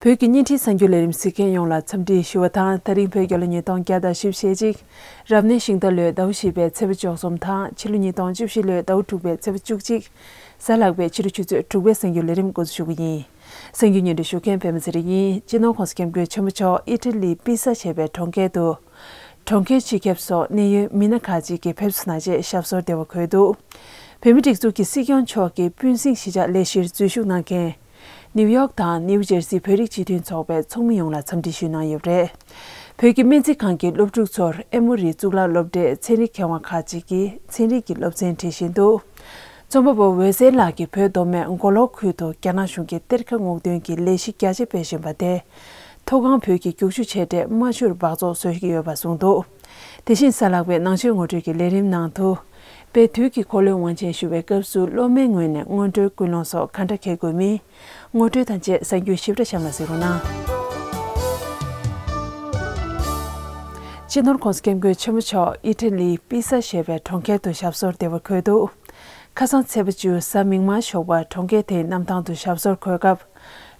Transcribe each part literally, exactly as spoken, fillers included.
བོད་ཀྱི་བརྙན་འཕྲིན་གསར་འགྱུར་ལས་རིམ་གཟིགས་མཁན་ཡོངས་ལ་འཚམས་འདྲི་ཞུ་བ་དང་། ད་རིང་བོད་རྒྱལ་ལོ་ཉིས་སྟོང་བརྒྱ་དང་བཞི་བཅུ་ཞེ་གཅིག་རབ་གནས་ཤིང་རྟ་ལོའི་ཟླ་བ་བཞི་པའི་ཚེས་པ་བཅུ་གསུམ་དང་། ཕྱི་ལོ་ཉིས་སྟོང་བཅུ་བཞི་ལོའི་ཟླ་བ་དྲུག་པའི་ཚེས་པ་བཅུ་གཅིག་གཟའ་ལྷག་པའི་ཕྱི་དྲོ་ཆུ་ཚོད་དྲུག་པའི་གསར་འགྱུར་ལས་རིམ་འགོ་འཛུགས་ཞུ་གི་ཡིན། གསར་འགྱུར་སྙན་སྒྲོན་ཞུ་མཁན་པད་མ་ཚེ་རིང་ཡིན། སྤྱི་ནོར་༸གོང་ས་༸སྐྱབས་མགོན་ཆེན་པོ་མཆོག་ཨི་ཊ་ལི་པི་ས་ཞེས་པའི་གྲོང་ཁྱེར་དུ། གྲོང་ཁྱེར་སྤྱི་ཁྱབ་སོགས་གནད་ཡོད་མི་སྣ་ཁག་ཅིག་གིས་ཕེབས་བསུ་གནང་རྗེས་ཞབས་སོར་བདེ་བར་འཁོད་འདུག་བོད་མིའི་སྒྲིག་འཛུགས་ཀྱི་སྲིད་སྐྱོང་མཆོག་གི་སྤུན་སྲིང་གཞིས་ཆགས་ལས་གཞིར་འཛུལ་ཞུགས་གནང་མཁན། ནིའུ་ཡོག་དང་ནིའུ་ཇར་སི་བོད་རིགས་སྤྱི་མཐུན་ཚོགས་པའི་ཚོགས་མི་ཡོངས་ལ་འཚམས་འདྲི་ཞུས་གནང་ཡོད་པ་རེད། བོད་ཀྱི་སྨན་རྩིས་ཁང་གི་སློབ་ཕྲུག་ཚོར་ཨེ་མོ་རིའི་གཙུག་ལག་སློབ་གྲྭའི་ཚན་རིག་མཁས་དབང་ཁག་ཅིག་གིས་ཚན་རིག་གི་སློབ་ཚན་སྒྲིག་བཞིན་འདུག་རྩོམ་པ་པོ་འོད་ཟེར་ལགས་ཀྱིས་བོད་མདོ་སྨད་མགོ་ལོག་ཁུལ་དུ་རྒྱ་ནག་གཞུང་གིས་གཏེར་ཁ་སྔོག་འདོན་གྱི་ལས་གཞི་རྒྱ་ཆེ་སྤེལ་བཞིན་པ་དེ། མཐོ་སྒང་བོད་ཀྱི་རྒྱུག་ཆུ་ཆེ་གྲས་རྨ་ཆུར་སྦགས་བཙོག་བཟོ་བཞིན་ཡོད་པ་གསུངས་འདུག་དེ་བཞིན་གཟའ་ལྷག་པའི་ནང་ཆོས་ངོ་སྤྲོད་ཀྱི་ལས་རིམ་ནང་དུ། དཔལ་དུས་ཀྱི་འཁོར་ལོའི་དབང་ཆེན་ཞུ་བའི་སྐབས་སུ་སློབ་མའི་ངོས་ནས་སྔོན་འགྲོའི་ཀུན་སློང་སོགས་ག་འདྲ་འཁྱེར་དགོས་མིན། ངོ་སྤྲོད་དང་བཅས་གསར་འགྱུར་ཞིབ་ཕྲ་གཤམ་ལ་གཟིགས་རོགས་གནང་། སྤྱི་ནོར་༸གོང་ས་༸སྐྱབས་མགོན་ཆེན་པོ་མཆོག་ཨི་ཊ་ལིའི་པི་ས་ཞེས་པའི་གྲོང་ཁྱེར་དུ་ཞབས་སོར་བདེ་བར་འཁོད་འདུག་ཁ་སང་ཚེས་པ་བཅུ་གཟའ་མིག་དམར་ཞོགས་པར་གྲོང་ཁྱེར་དེའི་གནམ་ཐང་དུ་ཞབས་སོར་འཁོད་སྐབས།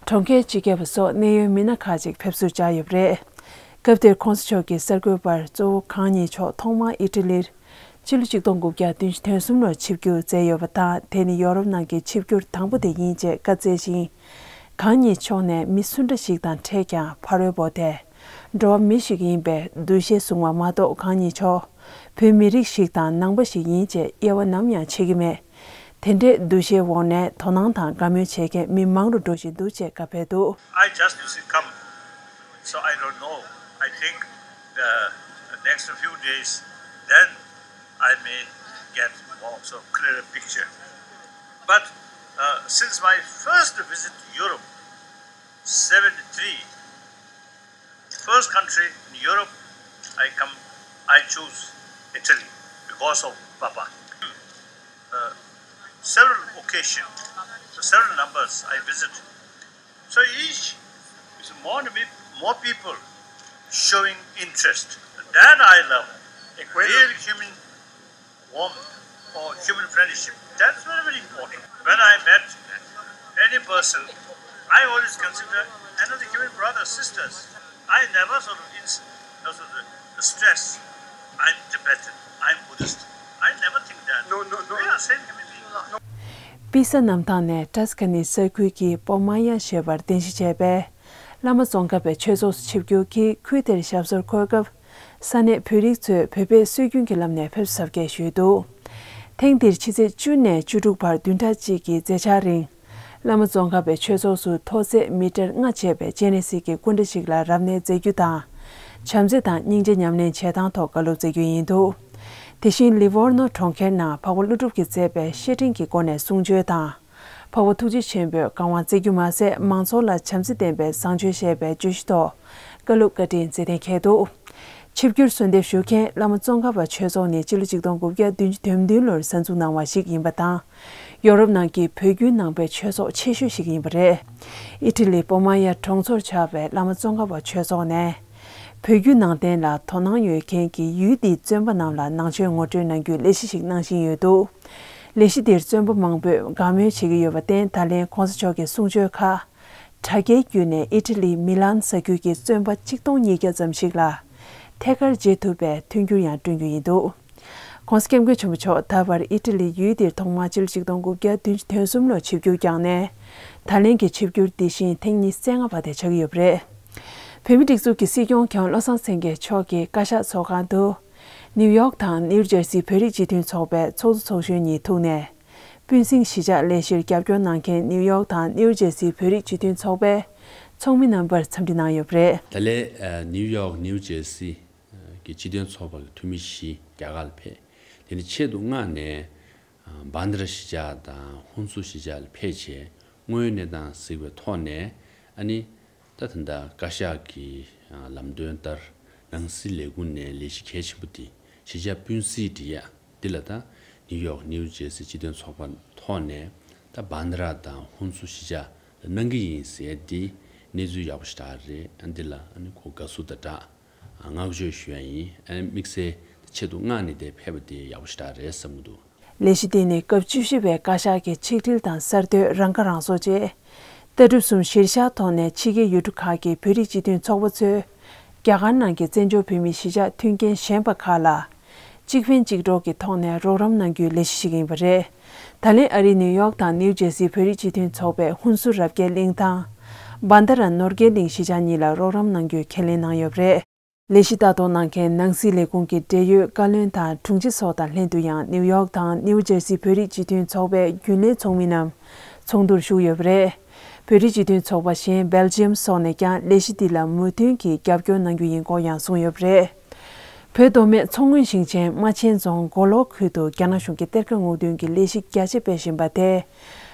གྲོང་ཁྱེར་སྤྱི་ཁྱབ་པ་སོགས་གནད་ཡོད་མི་སྣ་ཁག་ཅིག་ཕེབས་བསུར་བཅར་ཡོད་པ་རེད། སྐབས་དེར་༸གོང་ས་མཆོག་གིས་གསར་འགོད་པར་གཙོ་བོ་གང་ཉིད་མཆོག་ཐོག་མར་ཨི་ཊ་ལིར། ཕྱི་ལོ་ཆིག་སྟོང་དགུ་བརྒྱ་བདུན་ཅུ་དོན་གསུམ་ལོར་ཆིབས་བསྒྱུར་མཛད་ཡོད་པ་དང་། དེ་ནི་ཡོ་རོབ་ནང་གི་ཆིབས་བསྒྱུར་དང་པོ་དེ་ཡིན་ཅེས་བཀའ་སྩལ་ཞིང་། གང་ཉིད་མཆོག་ནས་མི་སུ་འདྲ་ཞིག་དང་འཕྲད་ཀྱང་ཕ་རོལ་པོ་སྟེ། འགྲོ་བ་མི་ཞིག་ཡིན་པའི་འདུ་ཤེས་བཟུང་བ་མ་གཏོགས། གང་ཉིད་མཆོག་བོད་མི་རིགས་ཤིག་དང་ནང་པ་ཞིག་ཡིན་ཅེས་དབྱེ་བ་ནམ་ཡང་ཕྱེ་གི་མེད། དེ་འདྲའི་འདུ་ཤེས་འོག་ནས་དོ་སྣང་དང་དགའ་མོས་བྱེད་མཁན་མི་མང་རུ་འགྲོ་བཞིན་འདུག་ཅེས་བཀའ་ཕེབས་འདུག I just recently come, so I don't know. I think the, the next few days, then I may get more so clearer picture. But uh, since my first visit to Europe, seventy-three, first country in Europe I come, I choose Italy because of Papa. Uh, several occasions, several numbers I visit. So each is more and more people showing interest. That I love. A real human warmth or human friendship. That's very, very important. When I met any person, I always consider another human brother, sisters. I never sort of ins- uh, sort of stress, "I'm Tibetan, I'm Buddhist." I never think that. No, no, no. We are same human beings. པི་ས་གནམ་ཐང་ནས་ཏྲ་སི་ཁ་ནི་ས་ཁུལ་གྱི་པོ་མ་ཡ་ཞེས་པར་གདན་ཞུ་བྱས་པའི་བླ་མ་ཙོང་ཁ་པའི་ཆོས་ཚོགས་སུ་ཆིབས་བསྒྱུར་གྱིས་ཁུལ་དེར་ཞབས་སོར་འཁོད་སྐབས། ས་གནས་བོད་རིགས་ཚོས་བོད་པའི་སྲོལ་རྒྱུན་གྱི་ལམ་ནས་ཕེབས་བསུ་གཟབ་རྒྱས་ཞུས་འདུག་ཐེངས་འདིར་ཕྱི་ཚེས་བཅུ་ནས་བཅུ་དྲུག་བར་བདུན་ཕྲག་གཅིག་གི་མཛད་འཆར་རིང་། བླ་མ་ཙོང་ཁ་པའི་ཆོས་ཚོགས་སུ་མཐོ་ཚད་མི་ཊར་ལྔ་བྱས་པའི་སྤྱན་རས་གཟིགས་ཀྱི་སྐུ་འདྲ་ཞིག་ལ་རབ་གནས་མཛད་རྒྱུ་དང་། བྱམས་བརྩེ་དང་སྙིང་རྗེ་ཉམས་ལེན་བྱེད་སྟངས་ཐོག་བཀའ་སློབ་སྩལ་རྒྱུ་ཡིན་འདུག་དེ་བཞིན་ལི་ཝོར་ནོ་གྲོང་ཁྱེར་ནང་འཕགས་པ་ཀླུ་སྒྲུབ་ཀྱིས་མཛད་པའི་བཤེས་སྤྲིང་གི་སྒོ་ནས་གསུང་ཆོས་དང་། འཕགས་པ་ཐུགས་རྗེ་ཆེན་པོས་བཀའ་དབང་སྩལ་རྒྱུ་མ་ཟད། མང་ཚོགས་ལ་བྱམས་བརྩེ་ལྡན་པའི་བཟང་སྤྱོད་ཞེས་པའི་བརྗོད་གཞི་ཐོག་བཀའ་སློབ་བཀའ་དྲིན་སྩལ་གཏན་འཁེལ་འདུག་ཆིབས་བསྒྱུར་གསོལ་འདེབས་ཞུ་མཁན་བླ་མ་ཙོང་ཁ་པ་ཆོས་ཚོགས་ནི་སྤྱི་ལོ་ཆིག་སྟོང་དགུ་བརྒྱ་བདུན་ཅུ་དོན་བདུན་ལོར་གསར་འཛུགས་གནང་བ་ཞིག་ཡིན་པ་དང་། ཡོ་རོབ་ནང་གི་བོད་བརྒྱུད་ནང་པའི་ཆོས་ཚོགས་ཆེ་ཤོས་ཤིག་ཡིན་པ་རེད། ཨི་ཊ་ལི་པོ་མ་ཡ་གྲོང་ཚོར་ཆགས་པའི་བླ་མ་ཙོང་ཁ་པ་ཆོས་ཚོགས་ནས། བོད་བརྒྱུད་ནང་བསྟན་ལ་དོ་སྣང་ཡོད་མཁན་གྱི་ཡུལ་འདིའི་བཙོན་པ་རྣམས་ལ་ནང་ཆོས་ངོ་སྤྲོད་གནང་རྒྱུའི་ལས་གཞི་ཞིག་གནང་བཞིན་ཡོད་འདུག་ལས་གཞི་འདིར་བཙོན་པ་མང་པོས་དགའ་མོས་བྱེད་ཀྱི་ཡོད་པར་བརྟེན། ད་ལན་གོང་ས་མཆོག་གི་གསུང་ཆོས་ཁག་དྲ་རྒྱའི་བརྒྱུད་ནས་ཨི་ཊ་ལིའི་མི་ལན་ས་ཁུལ་གྱི་བཙོན་པ་ཆིག་སྟོང་ཉིས་བརྒྱ་ཙམ་ཞིག་ལ་ཐད་ཀར་མཇལ་ཐུབ་པའི་མཐུན་འགྱུར་ཡང་བསྐྲུན་རྒྱུ་ཡིན་འདུག་གོང་ས་སྐྱབས་མགོན་ཆེན་པོ་མཆོག་ད་བར་ཨི་ཊ་ལི་ཡུལ་འདིར་ཐོག་མར་སྤྱི་ལོ་ཆིག་སྟོང་དགུ་བརྒྱ་བདུན་ཅུ་དོན་གསུམ་ལོར་ཆིབས་བསྒྱུར་བསྐྱངས་ནས། ད་ལན་གྱི་ཆིབས་བསྒྱུར་འདི་བཞིན་ཐེངས་ཉི་ཤུ་རྩ་ལྔ་པ་དེ་ཆགས་ཀྱི་ཡོད་པ་རེད། བོད་མིའི་སྒྲིག་འཛུགས་ཀྱི་སྲིད་སྐྱོང་མཁས་དབང་བློ་བཟང་སེང་གེ་མཆོག་གིས་བཀའ་ཤག་ཚོགས་ཁང་དུ། ནིའུ་ཡོག་དང་ནིའུ་ཇར་སི་བོད་རིགས་སྤྱི་མཐུན་ཚོགས་པའི་ཚོགས་གཙོ་ཚོགས་གཞོན་གཉིས་ཐུག་ནས། སྤུན་སྲིང་གཞིས་ཆགས་ལས་གཞིར་རྒྱབ་སྐྱོར་གནང་མཁན་ནིའུ་ཡོག་དང་ནིའུ་ཇར་སི་བོད་རིགས་སྤྱི་མཐུན་ཚོགས་པའི་ཚོགས་མི་རྣམ་པར་འཚམས་འདྲི་གནང་ཡོད་པ་རེད། ད་ལན་ནིའུ་ཡོག་ནིའུ་ཇར་སི་གི་སྤྱི་མཐུན་ཚོགས་པ་གི་འཐུས་མི་བཞི་རྒྱ་གར་ལ་ཕེབས། དེ་ནས་ཆེད་དུ་མངགས་ནས་བྷན་དྷ་ར་གཞིས་ཆགས་དང་ཧུན་སུར་གཞིས་ཆགས་ལ་ཕེབས་བྱས། དངོས་ཡོད་གནས་སྟངས་གཟིགས་པའི་ཐོག་ནས། ཨ་ནི། ད་ད་ལྟ་བཀའ་ཤག་གི་ལམ་སྟོན་ལྟར། ནང་སྲིད་ལས་ཁུངས་ནས་ལས་གཞི་གལ་ཆེན་པོ་འདི་གཞིས་ཆགས་སྤུན་སྲིང་སྒྲིག་ཡ་འདི་ལ། ད་ནིའུ་ཡོག་ནིའུ་ཇར་སི་སྤྱི་མཐུན་ཚོགས་པ་ཐོག་ནས། ད་བྷན་དྷ་ར་དང་ཧུན་སུར་གཞིས་ཆགས་ལ་གནང་གི་ཡིན་ཟེར་འདི་གནས་ཚུལ་ཡག་པོ་ཞེ་དྲག་རེད། ཨ་འདི་ལ་ཨ་ནི་ཁོ་དགའ་བསུ་དང་སྦྲགས་བསྔགས་བརྗོད་ཞུ་ཡ་ཡིན། ཨ་ནི་དམིགས་བསལ་ཆེད་དུ་མངགས་ནས་དེ་ཕེབས་པ་དེ་ཡག་པོ་ཞེ་དྲག་རེད་བསམ་གྱི་འདུག་ལས་གཞི་དེ་ནི་སྐབས་བཅུ་བཞི་པའི་བཀའ་ཤག་གི་ཆིག་སྒྲིལ་དང་གསར་གཏོད། རང་ཁ་རང་གསོ་བཅས། ལྟ་གྲུབ་གསུམ་གཞིར་བཞག་ཐོག་ནས་ཕྱི་རྒྱལ་ཡུལ་གྲུ་ཁག་གི་བོད་རིགས་སྤྱི་མཐུན་ཚོགས་པ་ཚོས་རྒྱ་གར་ནང་གི་བཙན་བྱོལ་བོད་མིའི་གཞིས་ཆགས་མཐུན་རྐྱེན་ཞན་པ་ཁག་ལ་གཅིག་ཕན་གཅིག་གྲོགས་ཀྱི་ཐོག་ནས་རོགས་རམ་གནང་རྒྱུའི་ལས་གཞི་ཞིག་ཡིན་པ་རེད། ད་ལན་ཨ་རིའི་ནིའུ་ཡོག་དང་ནིའུ་ཇེར་སིའི་བོད་རིགས་སྤྱི་མཐུན་ཚོགས་པས་ཧུན་སུར་རབ་རྒྱས་གླིང་དང་། བྷན་དྷ་ར་ནོར་རྒྱས་གླིང་གཞིས་ཆགས་གཉིས་ལ་རོགས་རམ་གནང་རྒྱུའི་ཁས་ལེན་གནང་ཡོད་པ་རེད། ལས་གཞི་ལྟ་རྟོག་གནང་མཁན་ནང་སྲིད་ལས་ཁུངས་ཀྱི་འབྲེལ་ཡོད་བཀའ་བློན་དང་དྲུང་ཆེ་སོགས་དང་ལྷན་དུ་ཡང་ནིའུ་ཡོག་དང་ནིའུ་ཇེར་སི་བོད་རིགས་སྤྱི་མཐུན་ཚོགས་པའི་རྒྱུན་ལས་ཚོགས་མི་རྣམས་ཚོགས་འདུར་ཞུགས་ཡོད་པ་རེད། བོད་རིགས་སྤྱི་མཐུན་ཚོགས་པ་གཞན་སྦེལ་ཇི་ཡམ་སོགས་ནས་ཀྱང་ལས་གཞི་འདི་ལ་མོས་མཐུན་གྱིས་རྒྱབ་སྐྱོར་གནང་རྒྱུ་ཡིན་སྐོར་ཡང་གསུངས་ཡོད་པ་རེད། བོད་མདོ་སྨད་མཚོ་སྔོན་ཞིང་ཆེན་རྨ་ཆེན་རྫོང་མགོ་ལོག་ཁུལ་དུ་རྒྱ་ནག་གཞུང་གིས་གཏེར་ཁ་སྔོག་འདོན་གྱི་ལས་གཞི་རྒྱ་ཆེ་སྤེལ་བཞིན་པ་དེས།